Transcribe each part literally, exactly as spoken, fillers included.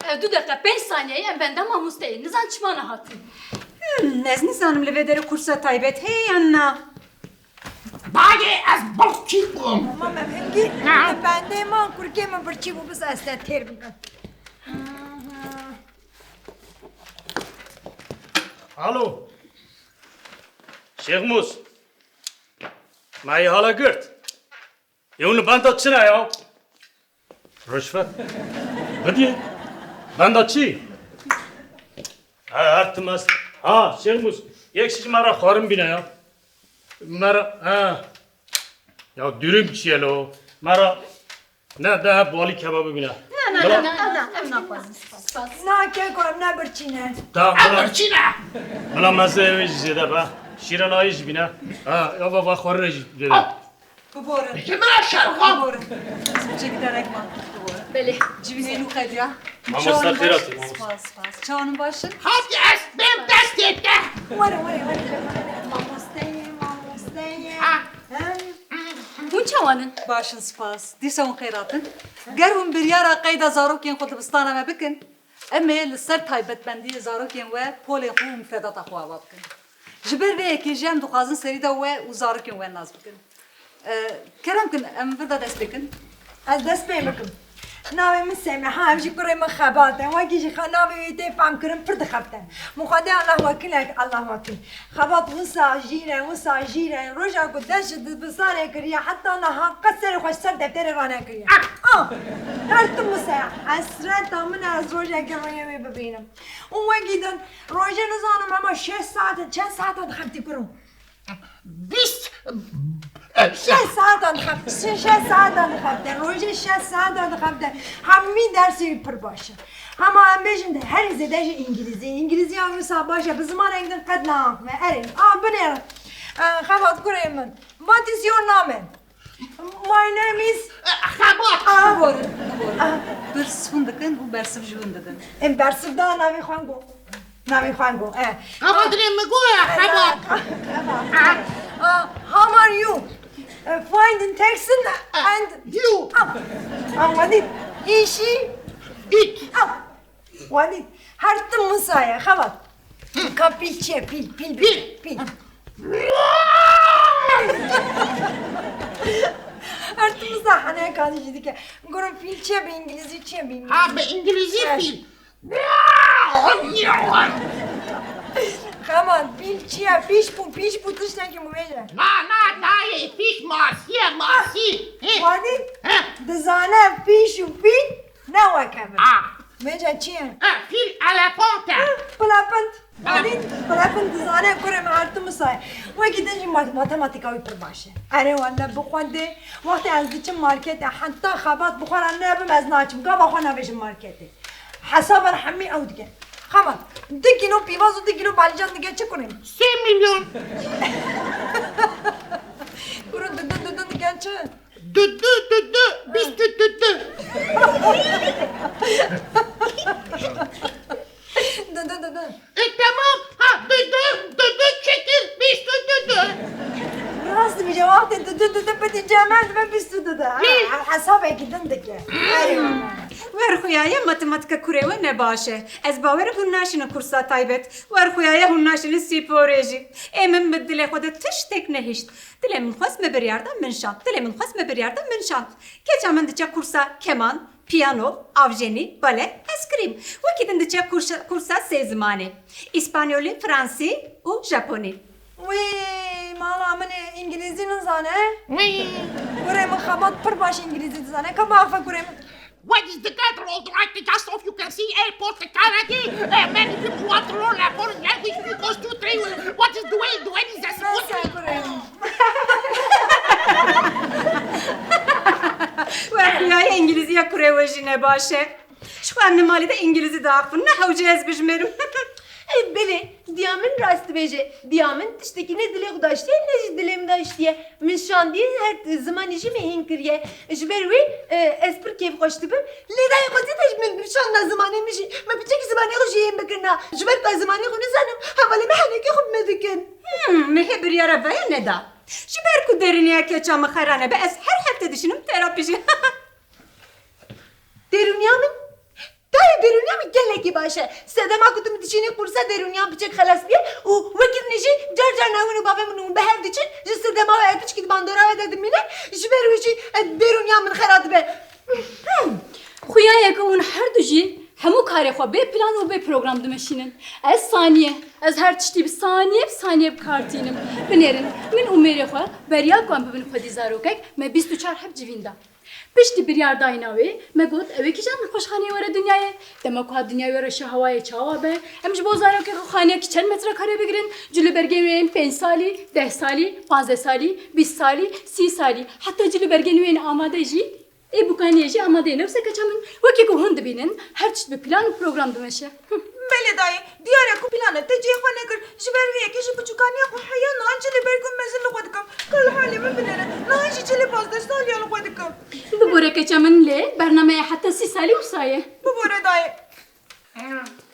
Ev du deqe pênc saniyeyê em benda mamosteyê. Nizan çima nehatin. Hmm, ez nizanim li vê derê kursa taybet heye yan na. Bayê ez birçî bûm. Tamam, em hingî Ha? li bendê man, kurkê min birçî bû, biz ez te têr bikim. Alo. Şêxmûs. Me yê hala girt. Ew li benda çi ne ya? Rişvet. Bidî. Benda çi? Ha, her tim ez. Ha, Şêxmûs. Yek şiş me re xwarin bîne ya. Me re, ha. Ya dürüm çi ye lo? Me re ne de hep balî kebabı bîne. Na, na, Bila- na, na, na, em naxwazin. Spas. Na, keko, em ne birçî ne. Tamam, Em bila. birçî ne. Bila meze ev jî zêde be. Şîrana jî bîne. Ha, ya va, va xwarin jî zêde. Al. Biborin. Peki, min şerxan. Biborin. Ez kuçekî derek man. Biborin. Belê. Civînê nû qediya. Mamoste Çawanî xêr baş? hatî, mamoste. Spas, spas. Çawanî baş in? Hadi ez bêm destê te. Were, were, were. Mamosteyê, mamosteyê. Ha. Hem. Hûn çawan in? Baş in, spas. Dîsa hûn xêr hatin. Ger hûn biryara qeyda zarokên xwe dibistana me bikin, em ê li ser taybetmendiyê zarokên we polên xwe û mifredata xwe ava bikin. Ji ber vê yekê jî em dixwazin serî de we û zarokên we nas bikin. E, kerem kin, em vir de dest pê kin. Ez dest pê bikim. Navê min Semîha, ev jî kurê min Xebat e. Wekî jî xe-, navê wî tê fem kirin, pir dixebite. Min xwedê Allah wekîl e, Allah wekîl. Xebat wisa jîr e, wisa jîr e. Roja ku dest ji dibistanê kiriye, heta niha qet serê xwe ji ser defterê ranekiriye. Ah! Her tim wisa ye. Hesreta min e, ez rojekê rûyê wê bibînim. Û wekî din, rojê nizanim hema şeş saet, çend saeta dixebitî kuro? Bîst. Şeş saetan dixebite, şeş saetan dixebite, rojê şeş saetan dixebite. Hemî dersê wî pir baş e. Hema em bêjin de herî zêde jî îngilîzî. Îngilîziya wisa baş e, bi zimanek din qet naaxive. Erê, a binêre. E, Xebat kurê min. What is your name? My name is Xebat. Ah. Biborin, biborin. Ah. Pirs hûn dikin û bersiv ji hûn didin. Em bersiv da navê xwe go. Navê xwe go, eh. Xebat rê min go ya, Xebat. Xebat. Ah, how are you? Eh, fine, and thanks, and You. Ah, ah, what is? Işi. It. Ah, what is? Her tim wisa ye, Xebat. Ka pîl çi ye, pîl, pîl, Pîl. pîl. Her tim wisa hene kanî jî dike. Goro pîl çi ye bi îngilîzî, çi ye bi îngilîzî? Ha, bi îngilîzî Eh. Pîl. Xebat, pîl çi ye? Pîş bû, pîş bû, tiştekî bû bêje. Na, na, nayê, pîş masî ye, masî. Hê. Wadî Heh. dizane pîş û pîl ne weke min. Ah. Bêje çi ye? Eh, pîl elefant e. Pilepint. Wadî pilepint dizane kurê min her tim wisa ye. Wekî din jî mat-, matematîka wî pir baş e. Erê wele bixwendê. Wextê ez diçim marketê, heta Xebat bi xwe re nebim ez naçim. Gava xwe navêjim marketê. Hesaba hemî ew dike. Xebat, du kîlo pîvaz û du kîlo balîcan dike çi kurê? Sê milyon. Kuro du du du du dike çi? Du du du du, bîst du du du. Du du du du. E, tamam. Ha, du du du du çekil, bîst du du du. Rast dibêje, wextê du du du du bidî cem me dibe bîst du du du. Ha, Pîl. Hesabekî din dike. Erê wele. Werxuyaye matematîka kurê we ne baş e. Ez bawer im hûn naşînin kursa taybet. Werxuyaye hûn naşînin sporê jî. Ê min bi dilê xwe de tiştek nehişt. Dilê min xwest me biryar da min şand. Dilê min xwest me biryar da min şand. Keça min diçe kursa keman, piyano, avjenî, bale, eskrim. Wekî din diçe kursa, kursa sê zimanî. Îspanyolî, fransî û japonî. Wî, mala min ê îngilîzî nizane. Wî. Kurê min Xebat pir baş îngilîzî dizane. Ka biaxife kurê min. What is the capital of the United States of you can see airport the Canada? Uh, many people want to learn a foreign language because two, three, what is the way, the way is a Neyse, kurê min. Werxuyaye îngilîziya kurê we jî ne baş e. Ji xwe em li malê de îngilîzî diaxivin, ne hewce ez bijmêrim. Ey belê, diya min rast dibêje. Diya min tiştekî ne dilê xwe daştiye, ne jî dilê min daştiye. Min şandiye her zimanî jî min hîn kiriye. Ji ber wê, e, ez pir kêfxweş dibim. Lê dayê xwe zêde ji min şanda zimanê min jî. Me piçekî zimanê xwe jî hîn bikirina. Ji ber ku ez zimanê xwe nizanim, hevalê min henekê xwe bi me dikin. Hmm, min hê biryara veya neda. Ji ber ku derûniya keça min xera nebe, ez her hefte dişînim terapî jî. Derûniya min? Baş e. Sedema ku tu min dişînî qursa derûniya piçek xelas bîye û wekî din jî car car navûn û bavê min û bi hev diçin, ji sedema ve piçkî di bandora ve de dimîne, ji ber wî jî, e, derûniya min xera dibe. Xuya ye ku hûn her du jî hemû karê xwe bê plan û bê program dimeşînin. Ez saniye, ez her tiştî bi saniye bi saniye bi kar tînim. Binêrin, min û mêrê xwe beriya ku em bibin xwedî zarokek, me bîst û çar heb civîn da. Piştî biryardayîna wê, me got, ew ê kîjan nexweşxaneyê were dinyayê? Dema ku hat dinyayê were şehewayê çawa be? Em ji bo zarokê xwe xaneyekî çend metrekare bigirin? Cilûbergên wê yên pênc salî, deh salî, panzdeh salî, bîst salî, sî salî, heta cilûbergên wê yên amade jî, ê bûkaniyê jî amade ye. Ne wisa keça min? Wekî ku hûn dibînin, her tişt bi plan û program dimeşe. Belê dayê, diyar e ku planê te cihê xwe nekir. Ji ber vê yekê ji biçûkaniya xwe heya niha cilê bergên mezin li xwe dikim. Ka li halê min binêre, niha jî cilê pazdeh saliya li xwe dikim. Bibore keça min, lê bernameya heta sî salî wisa ye. Bibore dayê.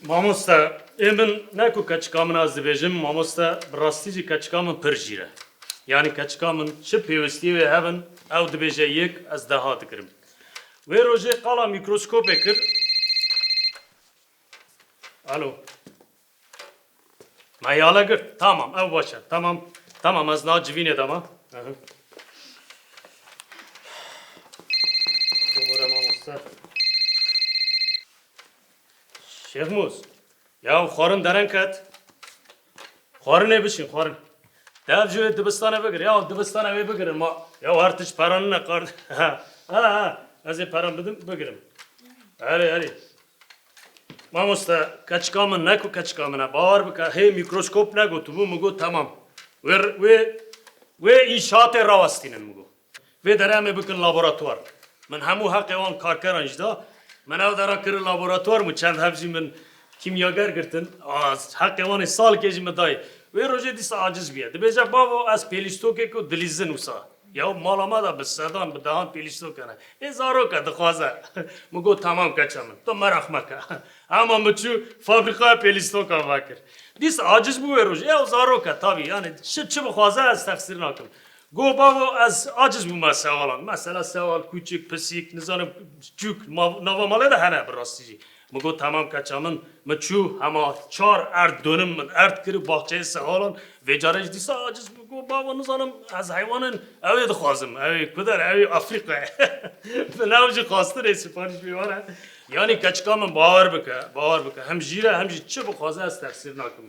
Mamoste, ê min ne ku keçika min ez dibêjim, mamoste, bi rastî jî keçika min pir jîr e. Yanî keçika min çi pêwistiyê wê hebin, ew dibêje yek, ez deha digirim. Wê rojê qala mîkroskopê kir. Alo. Me yale girt. Tamam, ew baş e. Tamam. Tamam, ez niha civînê de me. Aha. Bibore mamoste. Şêxmûs. Ya xwarin dereng ket. Xwarinê bişîn, xwarin. Dev ji wê dibistanê bigir. Ya dibistanê wê bigirin. Ma, ya her tişt peranine qard. Ha, ha, ha. Ez ê peran bidim, bigirim. Erê, erê. Mamoste, keçika min ne ku keçika min e. Bawer bike, hê mîkroskop negotibû, min got temam. Wê, wê, wê înşaatê rawestînin, min got. Vê derê em ê bikin laboratuwar. Min hemû heqê wan karkeran jî da. Min ew dera kirin laboratuwar, min çend heb jî min kîmyager girtin. A, heqê wan ê salkê jî min dayê. Wê rojê dîsa aciz bûye. Dibêje, bavo, ez pêlîstokê ku dilîzin wisa. Ya mala me de bi sedan, bi dehan pêlîstok hene. Ê zarok e, dixwaze. Min got, temam keça min. Tu meraq meke. Hema min çû fabrîkaya pêlîstokan vekir. Dîsa aciz bû wê rojê. Ew zarok e, tabî. Yanî çi, çi bixwaze ez texsîr nakim. Got, bavo, ez aciz bûme sewalan. Mesela sewal, kûçik, pisîk, nizanim, çûk, ma-, nava malê de hene bi rastî jî. Min got, temam keça min. Min çû hema çar erd donim min erd kir baxçeyê sewalan. Vê carê jî dîsa aciz bû. Got, bavo, nizanim, ez heywanin, ew ê dixwazim. Ew ê ku der, ew ê Afrîka ye. Min ew jî xwastin ê, siparîş wê wan e. Yanî keçika min bawer bike, bawer bike. Hem jîr e, hem jî çi bixwaze ez texsîr nakim.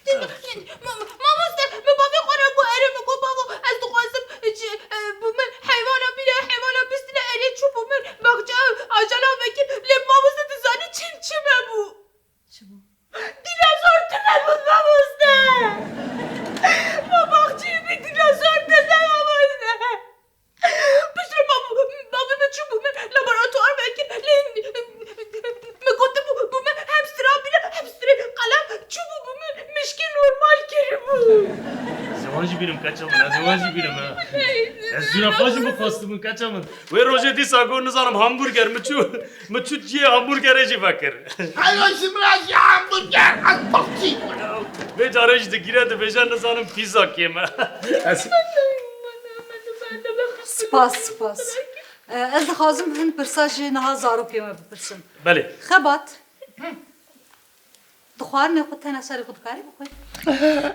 Ma-, ma-, mamoste, min bavê xwe re got, erê min got, bavo, ez dixwazim, e, ji, e, bi min heywana bîne, heywana bistine, erê çû bi min baxçe ajala vekir, lê mamoste dizanî çim çi me bû? Çi bû? Dînozor tune bû mamoste! Ma baxçeyê min dînozor tune mamoste! Piştre bavê min çûbû min laboratuwar vekir, lê min gotibû bû min hemstra bîne, hemstrê qelem çûbû bû min mişkê normal kiribû. Ez ê wan jî bînim keça min, ez ê wan jî bînim ha. Ez zûrafa jî bixwastibû keça min. Wê rojê dîsa got nizanim hamburger, min çû, min çû cihê hamburgerê jî vekir. Heya ji min re jî hamburger, ez bakçî. Vê carê jî digire dibêje nizanim pîza kêm e. Ez Spas, spas. E, ez dixwazim hin pirsa ji niha zarokê me bipirsim. Belê. Xebat. Di xwarinê xwe tena serê xwe dikarî bixwî?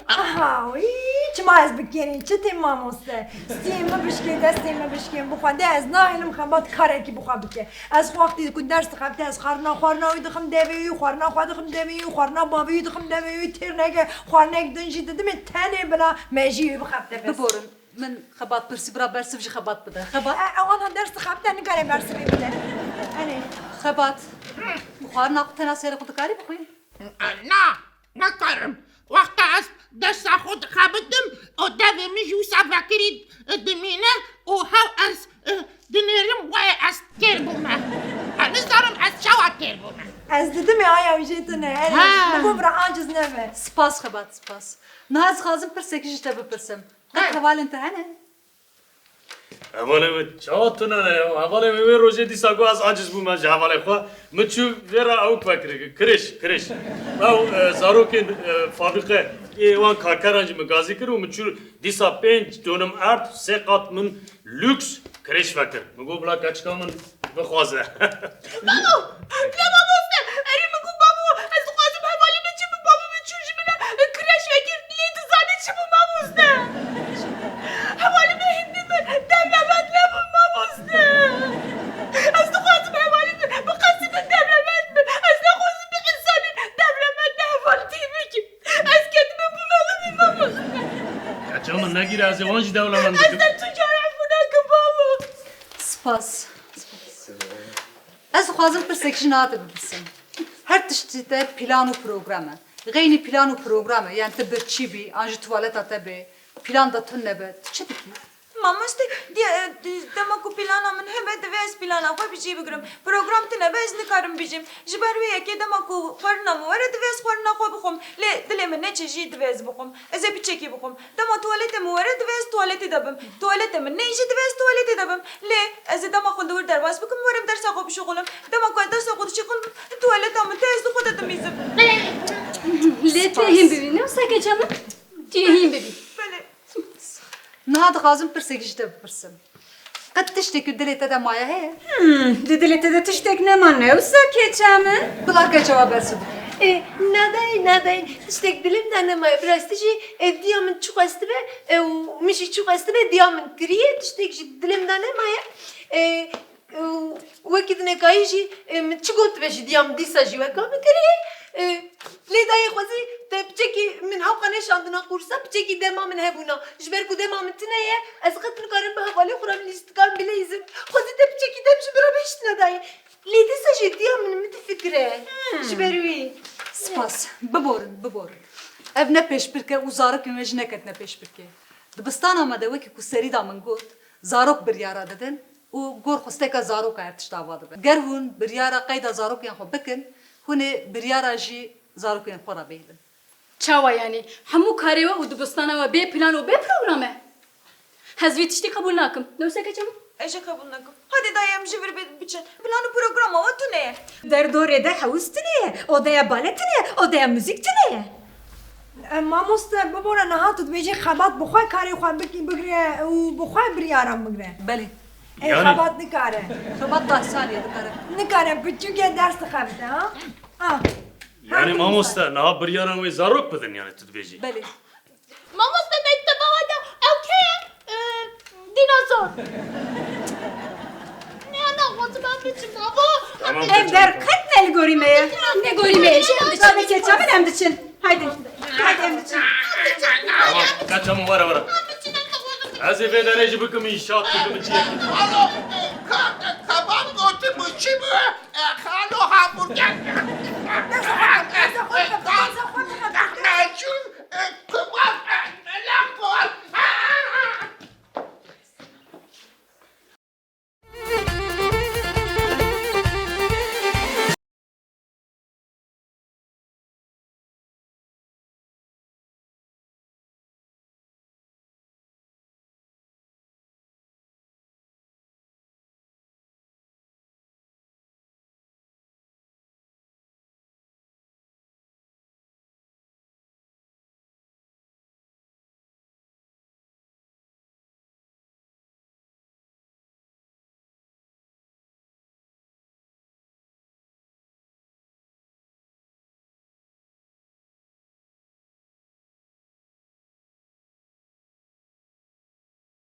Aha, wî, çima ez bikêrî? Çi tê mamoste? Stiyê min bişkê, destê min bişkê, bixwe. De ez nahêlim Xebat karekî bixwe bike. Ez wextî ku ders dixebite, ez xwarina, xwarina wî dixim devê wî, xwarina xwe dixim devê wî, xwarina bavê wî dixim devê wî, têr neke, xwarinek din jî didimê tenê bila mejiyê wî bixebite bes. Biborin. Min Xebat pirsî, bira bersiv ji Xebat bide. Xebat? E, ew anha ders dixebite, nikare bersivê bide. Erê. Xebat, xwarina xwe tena serê xwe dikarî bixwî? Na, nikarim. Wexta ez dersa xwe dixebitim û devê min jî wisa vekirî dimîne û hew ez, e, dinêrim wê ez têr bûme. Ez nizanim ez çawa têr bûme. Ez didimê aya ew jê tune. Erê, Ha. Min got bira aciz nebe. Spas Xebat, spas. Niha ez dixwazim pirsekî ji te bipirsim. Qet Ha. hevalên te hene? Hevalê min çawa tune ne ya? Hevalê min wê rojê dîsa got ez aciz bûme ji hevalê xwe. Min çû vê re ewk vekir, kirêş, kirêş. Ew, e, zarokên, e, fabrîqe, ê wan karkeran jî min gazî kir û min çû dîsa pênc donim erd, sê qat min lûks kirêş vekir. Min got bila keçika min bixwaze. Babo! Ya mamoste! Erê min got babo, Negîre, ez ê wan jî dewlemend bikim. Ez te tu cara efû nakim babo. Spas. Ez dixwazim pirsek ji niha te bipirsim. Her tiştî te plan û program e. Xeynî plan û program e. Yani tu birçî bî, an jî tuwaleta te bê, plan da tune be. Tu çi dikî? Mamoste, diye, e, di-, dema ku plana min hebe, divê ez plana xwe bi cî bigirim. Program tune be, ez nikarim bijîm. Ji ber wê yekê dema ku xwarina min were, divê ez xwarina xwe bixwim. Lê dilê min neçe jî divê ez bixwim. Ez ê piçekî bixwim. Dema tuwaletê min were, divê ez tuwaletê de bim. Tuwaletê min neyê jî, divê ez tuwaletê de bim. Lê ez ê dema xwe li wir derbas bikim, werim dersa xwe bişuxulim. Dema ku ez dersa xwe dişuxulim, tuwaleta min tê, ez li xwe de dimîzim. Lê tu yê hîn bibî, ne wisa keça min? Tu yê hîn bibî. Belê. Niha dixwazim pirsek ji te bipirsim. Qet tiştê ku dilê te de maye heye? Hmm, di dilê te de tiştek nema, ne wisa keça min? Bila keça we bersiv bike. E, nadayê, nadayê, tiştek dilim de nemaye. Bi rastî jî, e, diya min çi xwestibe, e, û min jî çi xwestibe, diya min kiriye, tiştek jî dilim de nemaye. E, e, wekî dinekayî jî, e, min çi gotibe jî diya min dîsa jî weka min kiriye. E, lê dayê xwezî te piçekî min hewqa neşandina qûrsa, piçekî dema min hebûna. Ji ber ku dema min tune ye, ez qet nikarim bi hevalê xwe re min lîstikan bileyzim. Xwezî te piçekî dem ji min re bihiştine dayê. Lê dîsa jî diya min min difikire. Hmm. Ji ber wî. Spas. Biborin, biborin. Ev ne pêşbirk e û zarokên we jî neketine pêşbirkê. Dibistana me de wekî ku serî da min got, zarok biryara didin û gor xwesteka zaroka her tişt ava dibe. Ger hûn biryara qeyda zarokên xwe bikin, hûn ê biryara jî zarokên xwe re bihêlin. Çawa yanî? Hemû karê we û dibistana we bê plan û bê program e? Ez vî tiştî qebûl nakim. Ne wisa keça min? Ez jî qebûl nakim. Hadê dayê, em ji vir bê biçin. Plan û programa we tune ye. Derdorê de hewz tune ye. Odeya bale tune ye. Odeya muzîk tune ye. E, mamoste, bibore niha tu dibêjî xebat bi xwe karê xwe bik-, bigire û bi xwe biryara bigire. Belê. Ê, yanî xebat nikare. Xebat deh salî ye dikare. Nikare, piçûk e ders dixebite, ha? Ah. Yanî mamoste, niha biryara wê zarok bidin, yanî tu dibêjî. Belê. Mamoste, mekteba we de ew kê ye? Ee, dînozor. Ne, ne, xwezim em biçin, baba. Tamam, ev der qet ne li gorî me ye. Ne gorî me ye. Em diçin. Keça min, em diçin. Haydi. Haydi, em diçin. Tamam, keça min, were, were. Ez ê vê derê jî bikim, înşaat bikim, çi ye? Alo, ka, ka, kabak gotin, bu çi bu?